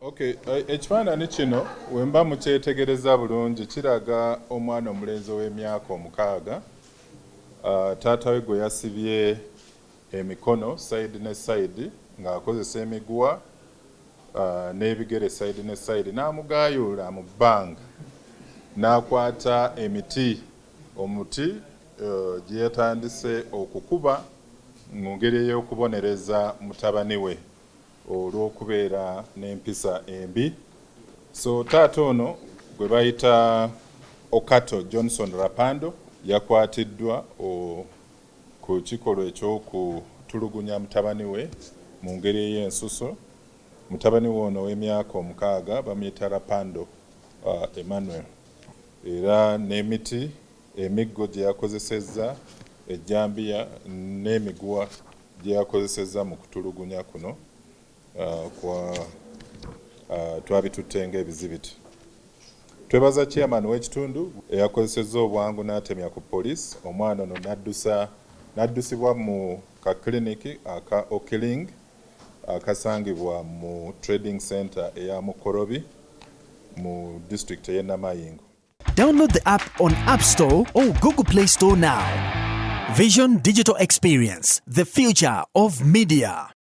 Okay, ekifaananyi kino wemba mukyetegereza bulungi kiraga omwana omulenzi ow'emyaka 6, taata we gwe yasibye emikono side ne side ng'akozesa emiguwa n'ebigere side ne side, n'amugaayuula mu bbanga, n'akwata emiti, omuti gye yatandise okukuba mu ngeri ey'okubonereza mutabani we olw'okubeera n'empisa embi. So taata ono gwe bayita Okato Johnson Rapando yakwatiddwa ku kikolwa eky'okutulugunya mutabani we mu ngeri ey'ensuso. Mutabani we ono ow'emyaka 6 bamuyita Rapando Emmanuel, era n'emiti, emiggo gye yakozesezza, ejjambiya n'emiguwa gye yakozesezza mu kutulugunya kuno kwa twabitutte ng'ebizibiti. Twebaza chairman w'ekitundu eyakozesezza obwangu n'atemya ku poliisi, omwana ono n'addusibwa mu ka clinic aka Okiling akasangibwa mu trading center eya Mukorobi mu district ey'e Namayingo. Download the app on App Store or Google Play Store now. Vision Digital Experience, the future of media.